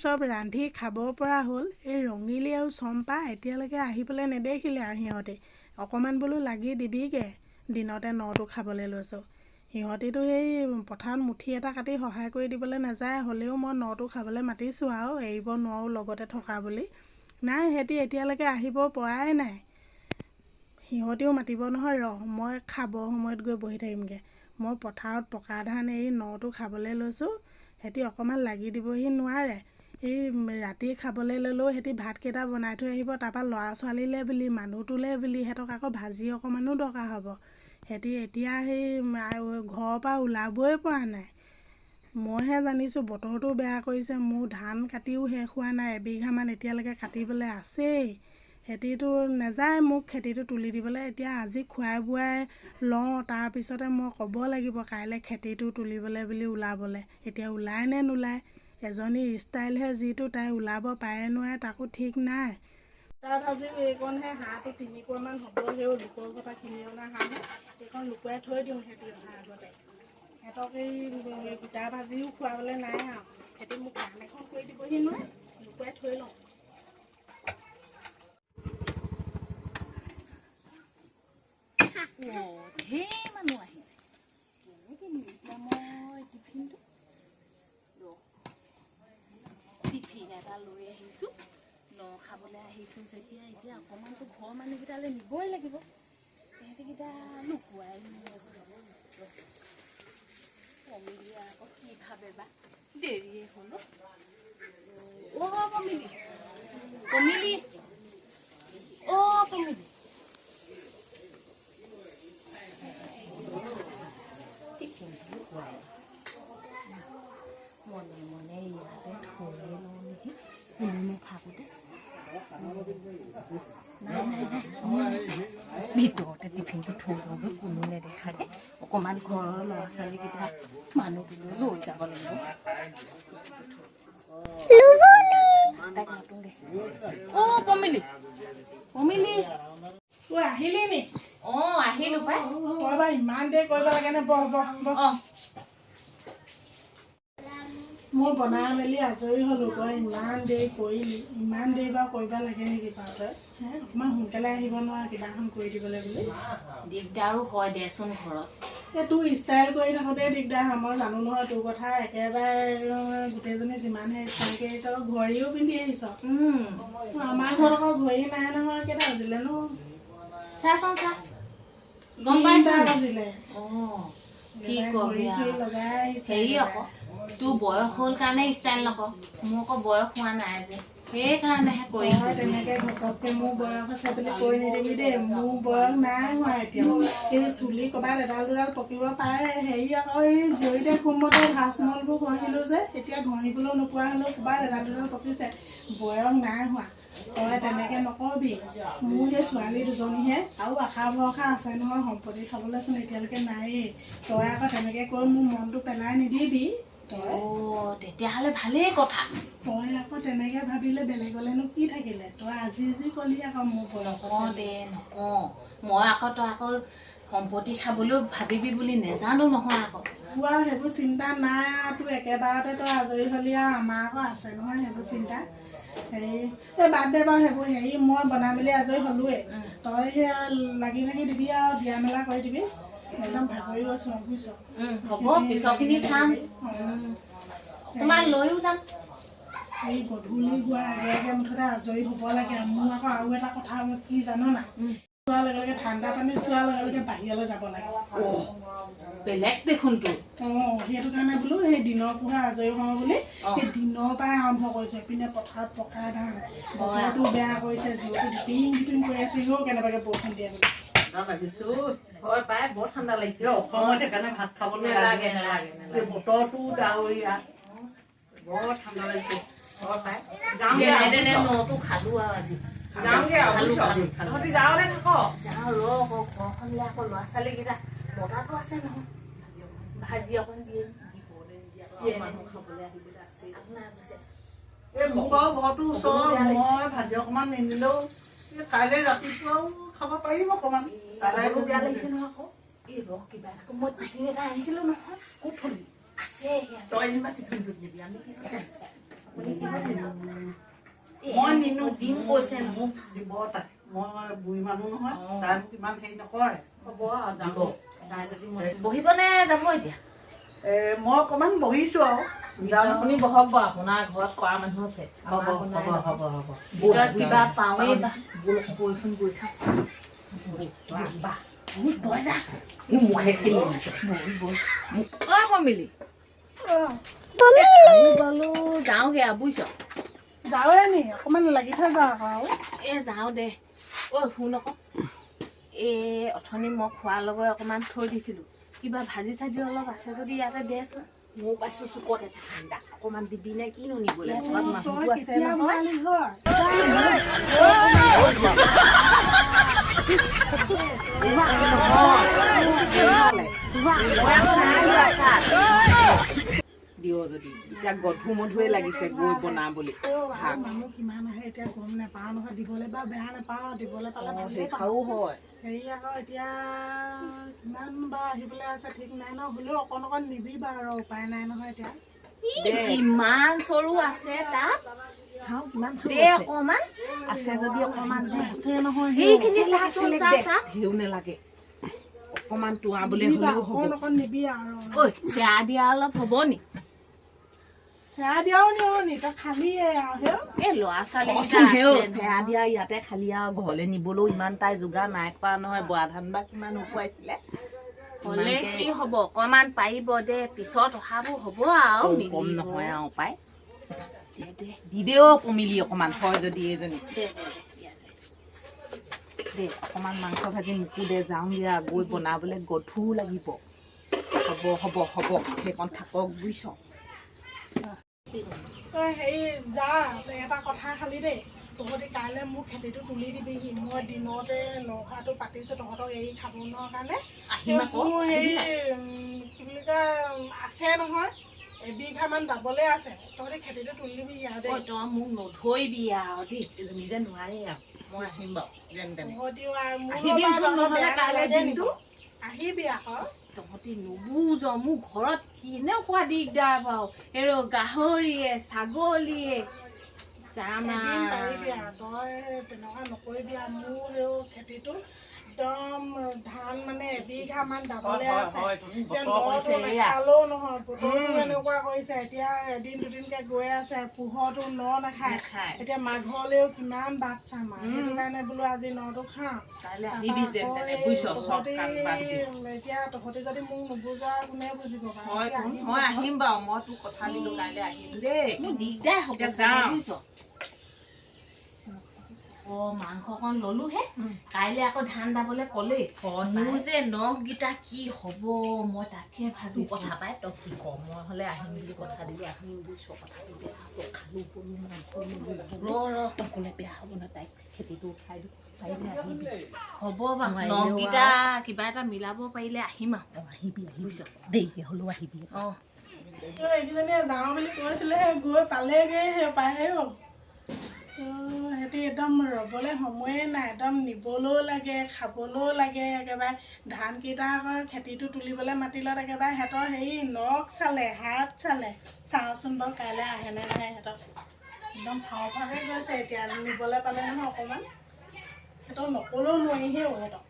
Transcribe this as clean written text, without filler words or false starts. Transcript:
চব ৰান্ধি খাব পৰা হ'ল। এই ৰঙিলী আৰু চম্পা এতিয়ালৈকে আহিবলৈ নেদেখিলে আৰু সিহঁতে অকণমান বোলো লাগি দিবিগৈ, দিনতে নটো খাবলৈ লৈছোঁ। সিহঁতিতো সেই পথাৰত মুঠি এটা কাটি সহায় কৰি দিবলৈ নাযায়, হ'লেও মই নটো খাবলৈ মাতিছোঁ আৰু এৰিব নোৱাৰোঁ লগতে থকা বুলি। নাই, সিহঁতি এতিয়ালৈকে আহিব পৰাই নাই। সিহঁতিও মাতিব নহয়, ৰহ মই খাব সময়ত গৈ বহি থাকিমগৈ। মই পথাৰত পকা ধান এৰি নটো খাবলৈ লৈছোঁ, সিহঁতি অকণমান লাগি দিবহি নোৱাৰে। এই ৰাতি খাবলৈ ল'লেও সিহঁতি ভাতকেইটা বনাই থৈ আহিব, তাৰপৰা ল'ৰা ছোৱালীলৈ বুলি মানুহটোলৈ বুলি সিহঁতক আকৌ ভাজি অকণমানো দৰকাৰ হ'ব। সিহঁতি এতিয়া সেই ঘৰৰ পৰা ওলাবই পৰা নাই। মইহে জানিছোঁ বতৰটো বেয়া কৰিছে, মোৰ ধান কাটিও শেষ হোৱা নাই, এবিঘামান এতিয়ালৈকে কাটিবলৈ আছেই। সিহঁতিতো নাযায় মোক খেতিটো তুলি দিবলৈ। এতিয়া আজি খুৱাই বোৱাই লওঁ, তাৰপিছতে মই ক'ব লাগিব কাইলৈ খেতিটো তুলিবলৈ বুলি ওলাবলৈ। এতিয়া ওলাই নে নোলায়, এজনী ষ্টাইলহে যিটো, তাই ওলাব পাৰে নোৱাৰে তাকো ঠিক নাই। তাত আজি এইকণহে হাঁহটো 3 পোৱামান হ'ব, সেই লোকৰ ঘৰৰ পৰা কিনি অনা হাঁহহে। এইকণ লুকুৱাই থৈ দিওঁ সিহঁতি অহাৰ আগতে। সিহঁতক এই গোটা ভাজিও খুৱাবলৈ নাই আৰু, সিহঁতি মোক কাম এখন কৰি দিবহি নোৱাৰে, লুকুৱাই থৈ লওঁ। ঢেৰ মানুহ আহিছে, কেনেকৈ নিম এতিয়া মই টিফিনটো? টিফিন এটা লৈ আহিছোঁ, ন খাবলৈ আহিছোঁ যেতিয়া এতিয়া অকণমানতো ঘৰৰ মানুহকেইটালৈ নিবই লাগিব। সিহঁতিকেইটা লুকুৱাই পমিলিয়ে আকৌ কি ভাবে বা, দেৰিয়ে হ'ল। অ' পমিলি, পমিলি, অ' পমিলি, টিফিনটো লুকুৱাই মনে মনে ইয়াতে থৈয়ে লওঁ নেকি, কোনো নাথাকোঁতে। নাই নাই নাই, ভিতৰতে টিফিনটো থৈ লওঁগৈ কোনো নেদেখাকৈ। অকণমান ঘৰৰ ল'ৰা ছোৱালীকেইটা মানুহটোলৈ লৈ যাব লাগিব। তাইক মাতোঁগৈ। অ' পমিলি, পমিলি। ঐ, আহিলি নি? অঁ, আহিলোঁ পাই। তই বাৰু ইমান দেৰি কৰিব লাগেনে? বহ বহ বহ। অঁ। মই বনাই মেলি আজৰি হ'লোঁ, তই ইমান দেৰি কৰিলি। ইমান দেৰি বাৰু কৰিব লাগে নেকি বাৰু তই? হে, অকণমান সোনকালে আহিব নোৱাৰ কিবা এখন কৰি দিবলৈ বুলি? দিগদাৰো হয় দেচোন ঘৰত। এই তোৰ ষ্টাইল কৰি থাকোঁতে দিগদাৰ হয়, মই জানো নহয় তোৰ কথা। একেবাৰে গোটেইজনী যিমানহে ষ্টাইল কৰি আহিছ, ঘড়ীও পিন্ধি আহিছ। আমাৰ ঘৰত আকৌ ঘড়ী নাই নহয়। কেইটা বাজিলে নো? চাচোন চা, গম পাইছ? তিনিটা বাজিলে। অঁ, কি একেবাৰে কবি ঘড়ী চড়ী আৰু। লগাই আহিছে। হেৰি একেবাৰে। আকৌ তোৰ বয়স হ'ল কাৰণে ষ্টাইল নকৰ, মোৰ আকৌ বয়স হোৱা নাই যে, সেইকাৰণেহে তই কৰিছোঁ। তেনেকে ঘপককে মোৰ বয়স আছে বুলি কৈ নিদিবি দেই। মোৰ বয়স নাই হোৱা এতিয়াও। এই চুলি ক'ৰবাত এডাল দুডাল পকিব পাৰে। হেৰি আকৌ এই জৰিতে কোমতে ভাজমলবোৰ ঘঁহিলোঁ যে, এতিয়া ঘঁহিবলৈও নোপোৱা হ'লেও ক'ৰবাত এডাল দুডাল পকিছে, বয়স নাই হোৱা। তই তেনেকে নকবি। মোৰ সেই ছোৱালী দুজনীহে আৰু আশা ভৰসা আছে নহয়, সম্পত্তি খাবলৈচোন এতিয়ালৈকে নায়েই। তই আকৌ তেনেকে কৈ মোৰ মনটো পেলাই নিদিবি তই। অ', তেতিয়াহ'লে ভালেই কথা। তই আকৌ তেনেকে ভাবিলে বেলেগলেনো কি থাকিলে? তই আজি যি কলি আকৌ মোৰ বয়স নকওঁ আছে। দে, নকওঁ মই আকৌ। তই আকৌ সম্পত্তি খাবলৈও ভাবিবি বুলি নেজানো নহয় আকৌ। তোৰ আৰু সেইবোৰ চিন্তা নাই আৰু, তোৰ একেবাৰতে তই আজৰি হ'লি আৰু। আমাৰ আকৌ আছে নহয় সেইবোৰ চিন্তা। হেৰি, এই বাদ দে বাৰু সেইবোৰ। হেৰি, মই বনাই মেলি আজৰি হ'লোৱেই, তই সেয়া লাগি ভাগি দিবি আৰু দিয়া মেলা কৰি দিবি। একদম ভাগৰি গৈছোঁ, বুজিছ? হ'ব, পিছৰখিনি চাম। অকণমান লৈও যাম। এই গধূলি হোৱাৰ আগে আগে মুঠতে আজৰি হ'ব লাগে। মোৰ আকৌ আৰু এটা কথা কি জান নাই? চোৱাৰ লগে লগে, ঠাণ্ডা পানী চোৱাৰ লগে লগে বাহিৰলৈ যাব লাগে। অ', বেলেগ দেখোন তোৰ। অঁ, সেইটো কাৰণে বোলো সেই দিনৰ পোহৰ আজৰি হওঁ বুলি অঁ। সেই দিনৰ পৰাই আৰম্ভ কৰিছোঁ। এইপিনে পথাৰত পকা ধান, বতৰটো বেয়া কৰিছে, জোৰটো ঢিপিং ঢিপিং কৰি আছে। কেনেবাকৈ বৰষুণ দিয়ে বুলি। ঠাণ্ডা লাগিছে ঐ। হয় পাই, বৰ ঠাণ্ডা লাগিছে। অসমত সেইকাৰণে ভাত খাব নেলাগে, নালাগে। নেলাগে। এই বতৰটো ডাৱৰীয়া, বৰ ঠাণ্ডা লাগিছে, হয় পাই। যাওঁগে যেনে আৰু, তেনে বুজিছ? নটো খালো আৰু আজি। যাওঁগে আৰু। খালো। বুজিছ? খালো। তহঁতি যাৱনে থাক? যাওঁ ৰ আকৌ, ঘৰখনলৈ আকৌ ল'ৰা ছোৱালীকেইটা মতাটো আছে নহয়, ভাজি অকণ দিয়ে। মানুহ খাবলৈ আহিবলৈ আছে। আপোনাৰ পিছে। এই মোৰ বাৰু ঘৰটো ওচৰৰ, মই ভাজি অকণমান নিনিলেও এই কাইলৈ ৰাতিপুৱাও খাব পাৰিম অকণমান। কাইলৈ খাবলৈ বেয়া লাগিছে নহয় আকৌ। এই ৰ, কিবা এটা মই টিফিন এটা আনিছিলো নহয়। ক'ত থলি? আছে ইয়াত। তই যেনিবা টিফিনটো নিবি, আমি কি কৰিম? আপুনি কিহত নিবি? নিনো। দিম কৈছে। মোক দিব তাই, মই বুঢ়ী মানুহ নহয়, তাই মোক ইমান হেৰি নকৰে। হ'ব আৰু যাব তাই যদি মই বহিবনে যাব এতিয়া? মই অকণমান বহিছোঁ আৰু। আপুনি বহক বাৰু, আপোনাৰ ঘৰত কৰা মানুহ আছে। হ'ব হ'ব হ'ব হ'ব। ভিতৰত কিবা পাওঁৱেই বা। বৰষুণ গৈছে। বৈ যা। মুখে খেলি। অ পমিলি, গলো যাওঁগে আৰু, বুজিছ? যাওঁৱে নি? অকণমান লাগি থৈ যাওঁ আকৌ আৰু। এ যাওঁ দে। ঐ শুন আকৌ, এই অথনি মই খোৱাৰ লগত অকণমান থৈ দিছিলোঁ, কিবা ভাজি চাজি অলপ আছে যদি ইয়াতে দেচোন। ময়ো পাইছোঁ চুকত এটা ঠাণ্ডা, অকণমান দিবি নে কিনো নিবলৈ? ঘৰত তই মানুহটো আছে কেতিয়া নহয়। ভৰালি হয়? দিয় যদি এতিয়া গধু মধুৱে লাগিছে গৈ বনাবলৈ। আৰু মানুহ কিমান আহে এতিয়া গম নাপাওঁ নহয়, দিবলৈ বা বেয়া নাপাওঁ, দিবলৈ পালে ভালেই পাওঁ। সেইখাও হয়। হেৰি আকৌ এতিয়া কিমান বা আহিবলৈ আছে ঠিক নাই ন, হ'লেও অকণ অকণ নিবি বাৰু, উপায় নাই নহয় এতিয়া। কিমান চৰু আছে তাত? চাওঁ কিমান চৰু দে আছে। অকণমান আছে যদি অকণমান দে। আছে নহয়। সেইখিনি চাচোন, চা চা। ঢেউ নেলাগে, অকণমান তোৱাবলৈ নিবি হ'লেও হ'ব। অকণ অকণ নিবি আৰু। ঐ চেয়া দিয়া অলপ হ'ব নি? চেয়া দিয়াও নিও নি? তই খালিয়ে আৰু হেও। এই ল'ৰা ছোৱালী কচোন হেও, চেয়া দিয়া ইয়াতে খালি আৰু ঘৰলৈ নিবলৈও ইমান তাই যোগাৰ নাই খোৱা নহয়। বৰা ধান বা কিমান উখুৱাইছিলে। হ'লে কি হ'ব, অকণমান পাৰিব দে, পিছত অহাবোৰ হ'ব আৰু। কম মিলিব। নহয় আৰু পাই। দে দে। দি দে অ' পমিলি, অকণমান হয় যদি এইজনী। দে দে দে, ইয়াতে দে অকণমান মাংস ভাজি মোকো দে, যাওঁগে আৰু গৈ বনাবলৈ গধুৰ লাগিব। হ'ব হ'ব হ'ব, সেইকণ থাকক বুজিছ। তই হেৰি যা, এটা কথা খালি দেই, তহঁতি কাইলৈ মোক খেতিটো তুলি দিবিহি। মই দিনতে নখাটো পাতিছোঁ তহঁতক এৰি খাব নোৱাৰা কাৰণে। আহিম আকৌ। মোৰ আহিবি হেৰি নাই? কি বুলি কয়, আছে নহয় এবিঘামান দাবলৈ আছে, তহঁতি খেতিটো তুলি দিবিহি আৰু ঐ দেই। তই মোক নধৰিবি আৰু দেই। এইজনী যে নোৱাৰে আৰু, মই আহিম বাৰু যেন তেনে। তহঁতিও আৰু মোৰ আহিবিচোন বাৰু নহ'লে বেয়া কাইলৈ নালাগে দিনটো। নেকি? আহিবি আকৌ। তহঁতি নুবুজ, মোৰ ঘৰত কেনেকুৱা দিগদাৰ বাৰু, এই গাহৰিয়ে ছাগলীয়ে যাম। এদিন পাৰিবি আৰু, তই তেনেকুৱা নকৰিবি আৰু। মোৰ সেই খেতিটো একদম ধান মানে এবিঘামান দাবলৈ হয়, আছে। হয়, তুমি এতিয়া বতৰ কৰিছে নটো এয়া। নাখালেও নহয়, বতৰটো এনেকুৱা কৰিছে এতিয়া, এদিন দুদিনকে গৈ আছে, পোহৰটো ন নাখায়। নাখায়। এতিয়া মাঘলেও কিমান বাট চাম আৰু, সেইটো কাৰণে বোলো আজি নটো খাওঁ। কাইলৈ আহিবি যেন তেনে বুজিছ, চব কাম বাদ দি। এতিয়া তহঁতি যদি মোক নুবুজা কোনে বুজিব বাৰু? হয় এতিয়া তোন, আহিবি মই আকৌ। আহিম বাৰু, মই তোক কথা দিলো, কাইলৈ আহিম দেই। মোৰ দিগদাৰ হ'ব এতিয়া চাগে, যাওঁ। বুজিছ? অ মাংসকণ ললোহে, কাইলৈ আকৌ ধান দাবলৈ ক'লেই। মোৰ যে নখকেইটা কি হ'ব মই তাকে ভাবি তোৰ কথা পাই তই কি ক, মই হ'লে আহিম বুলি কথা দিলো, আহিম বুজিছ। কথাটো বেয়া হ'ব, খালো বলো মাংস ৰ ৰ। তই ক'লে বেয়া হ'ব নহয়, তাইক খেতিটো উঠাই দিওঁ, পাৰিলে আহিবি। হ'ব বাৰু, নোৱাৰিলেও নখকেইটা কিবা এটা মিলাব পাৰিলে আহিম আৰু। অ আহিবি আহিবি, দেৰিকে হ'লেও আহিবি। অ এইকেইজনীয়ে যাওঁ বুলি কৈছিলেহে, গৈ পালেগৈ সেই পাহে। সিহঁতি একদম ৰ'বলৈ সময়ে নাই, একদম নিবলৈও লাগে খাবলৈও লাগে। একেবাৰে ধানকেইটা আকৌ খেতিটো তুলিবলৈ মাতিলত একেবাৰে সিহঁতৰ হেৰি নখ চালে হাত চালে। চাওঁচোন বাৰু কাইলৈ আহেনে নাহে সিহঁতক। একদম ফাও ফাওকৈ গৈছে এতিয়া নিবলৈ পালে নহয় অকণমান, সিহঁতক নক'লেও নোৱাৰি হেও সিহঁতক।